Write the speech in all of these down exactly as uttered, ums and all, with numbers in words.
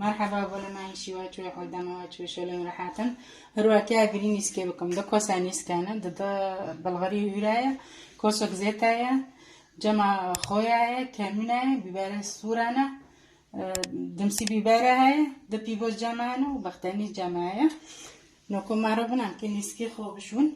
Merheba, bolê me, şîva çû, hol dema we çû, şolên rehat in. Hirwekê evîrî nîskê bikim. Du kosa nîske ne, di du bilxirî hûre ye, kosok zête ye, cema xoya ye, kemîne ye, bîbere sûre ne, e, dimsî bîbere heye, du pîvoz cema ne û bextenî cema ye. Noko mero bin em kê nîskê xwe bişûn.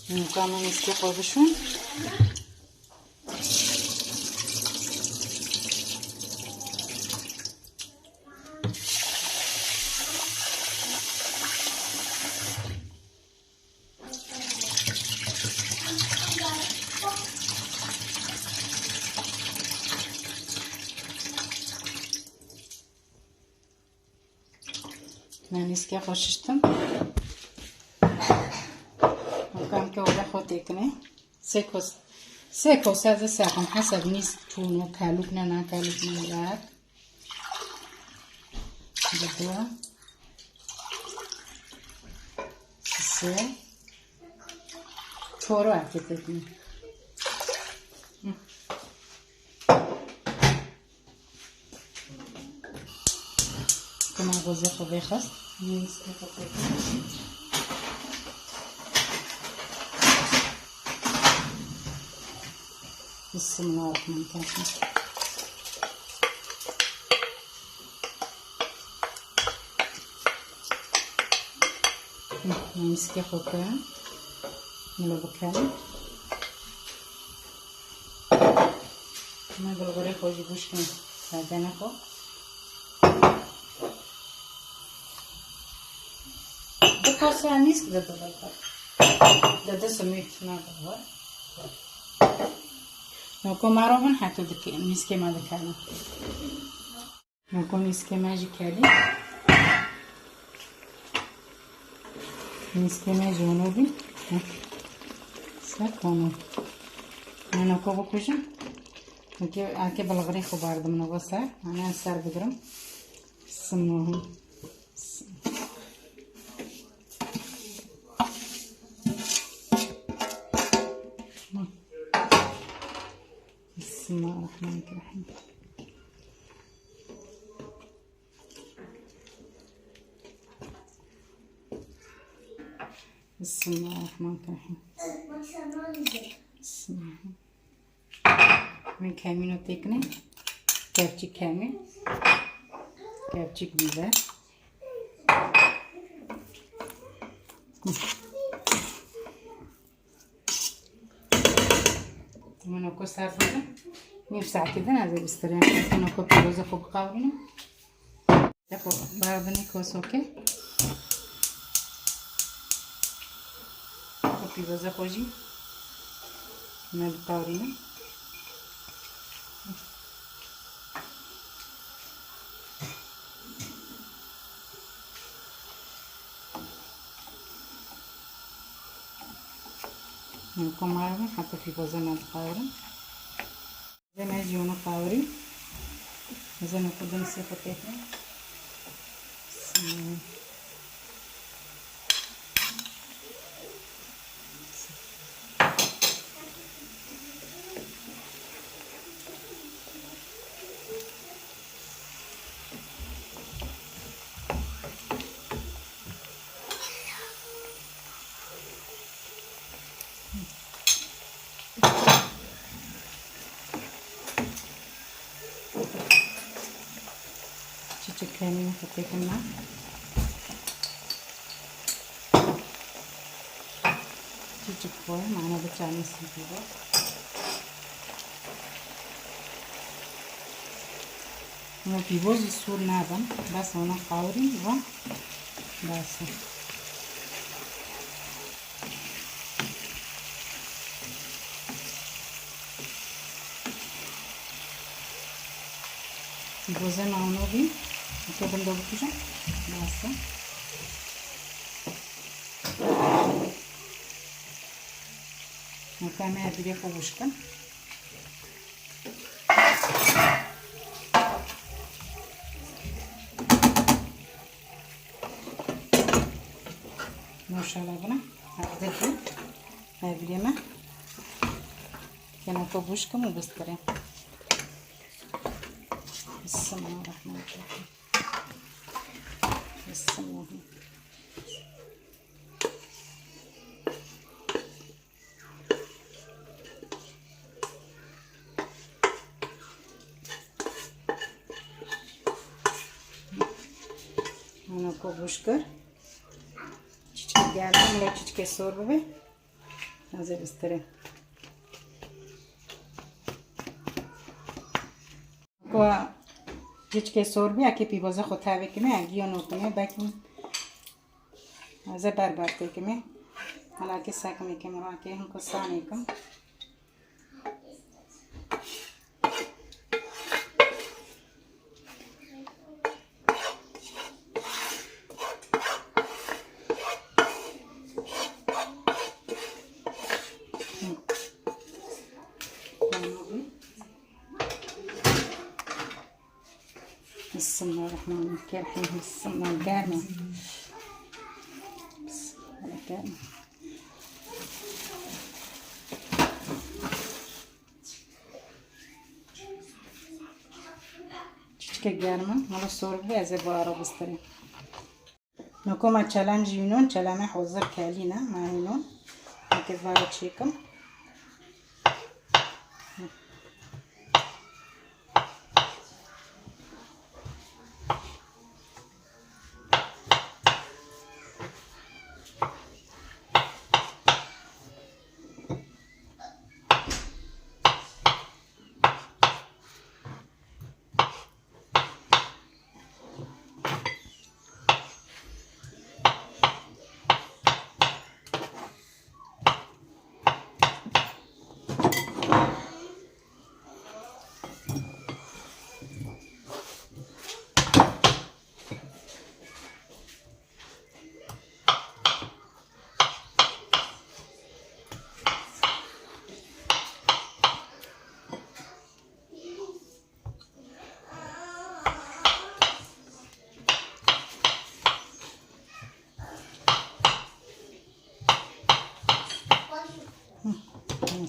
Nîka min nîskê xwe bişûn. Nîskê xwe şiştim. Kam ke were xwe têkine. Sê kos-, sê kosa ez ê serxim. Heseb nîsk çûno, kalûk ne, na kalûk ne, wek. Didu. Sê. Çor wekê têkine. Hı. Kima xwezê xwe vêxist. Bismillahirrahmanirrahim. Nîskê xwe ke milo bikin. Me bilxirê xwe jî bûşkin serdene xwe. Du parça nîsk de bibilxir. De du simît me bilxir. Noko mero bin heto dike, nîskê me dikene. Noko nîskê me jî kelî. Nîskê me jî wano bî. Heh. Ser kono. Ne noko bikujim. Nokê, ake bilxirê xwe bardim noko ser. Ane ser bigirim. Simo. Bismillahirrahmanirrahim. Bismillahirrahmanirrahim. Bismillah. Min kemîno têkine. Kevçîk kemî. Kevçîk bîber. Min oko ser bide. Nîv saetê din ez ê bistirêm. Min oko pîroza xwe biqawirînim. Xwe berdinê kosokê. Xwe pîroza xwe jî me biqawirînim. Noko mero bin heta pîvoza me diqawirin. Zeme jî wano qawirî. Zeme ku din sê xwe têke. Çiçik kenî xwe têkin me. Çiçik xwe mane bi çanê sîpî be. Ama pîvoz jî sûr nabin. Bes ona qawirî ve bes e. Pîvoze me ona bî. Eke bin de bikujim. Bes e. Nûka em ê hevdî xwe wişk in. Maşallah buna. Hevdî xwe. Hevdî me. Kena xwe wişk in û bistirê. Bismillahirrahmanirrahim. Bismillah. Ana ku bûş kir. Çiçkê germ, mila çiçkê sor bibe. Ez ê bistirê. Ku çiçkê sor bî, eke pîvaza xwe tevê kime, giya nokime, belkî ez ê berber têkime. Hala ke sekmê kime, ake hin ku sanê kim. Bismillahirrahmanirrahim. Bismillah. Germe. Bismillah. Germe. Çiçke germe. Hala sor bû, ez ê bi ara bistirê. Noko me çelem jî hînon, çelemê hozir kelî ne, me hînon. Eke vara çêkim.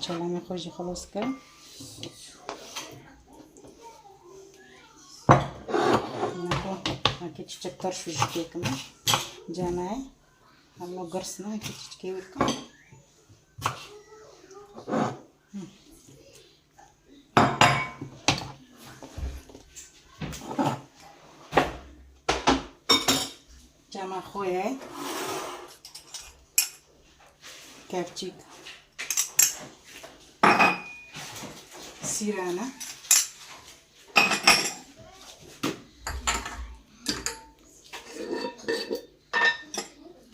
Çalemê xwe jî xilas kirin. Nako, nake çiçek tar şûjikê kime. Cemay. Hemû girs ne, ki çiçkê wê kim. Cema xwe ye. Kevçîk. Sîrane.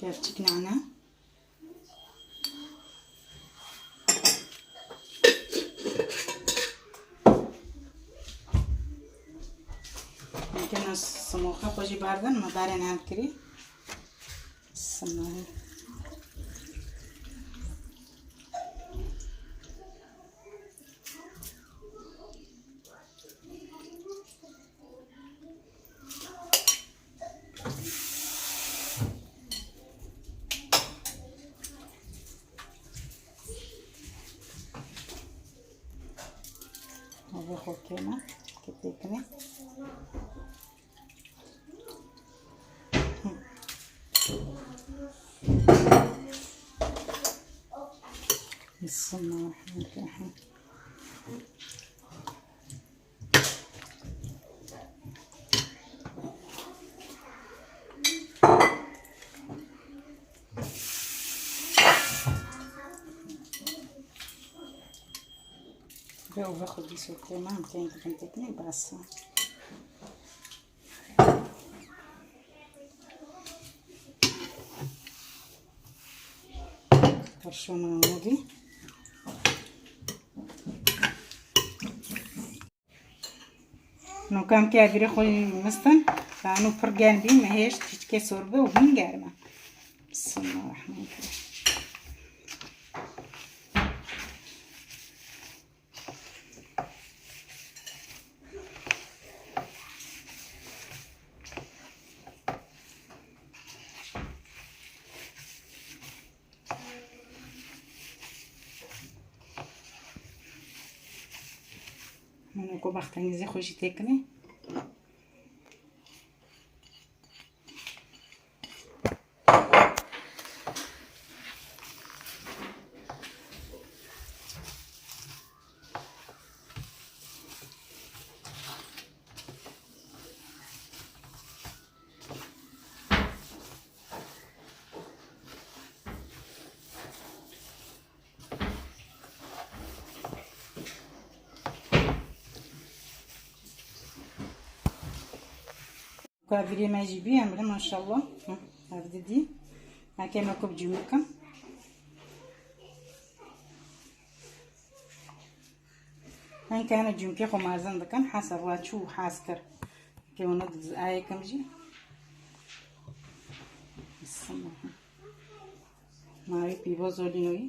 Kevçîk nane. Mumkin e simoxê xwe jî berdin, me berên hev kirî. Simoxê. Hava xokê me, ketê kine. Bismillahirrahmanirrahim. Ve ove xwe dîso têma em tên dibin têkine bas e. Perşona û dî. Nokam ke evîrê xwe mistin, kanu pir germ bî, me hêşt çiçkê sorbe û hûn germ e. Bismillahirrahmanirrahim. Ku baxtengîzê xwe jî têkinê. Ka virê me jî bî, em re maşallah. Hı, ev didî. Eke me ku bi cûm bikim. Hinke hene cûmkê xwe mezin dikin. Hesa wa çû hez kir. Ke wana diz ayê kim jî. Bismillah. Navê pîvo zolînoyî.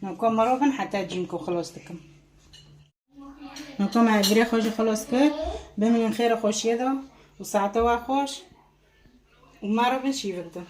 Noko mirov in heta cînko xilos dikim. Noko me girê xwe jî xilos kir. Bimînin xêr û xweşiyê de û saete we xweş. Û me re bin şîvik de.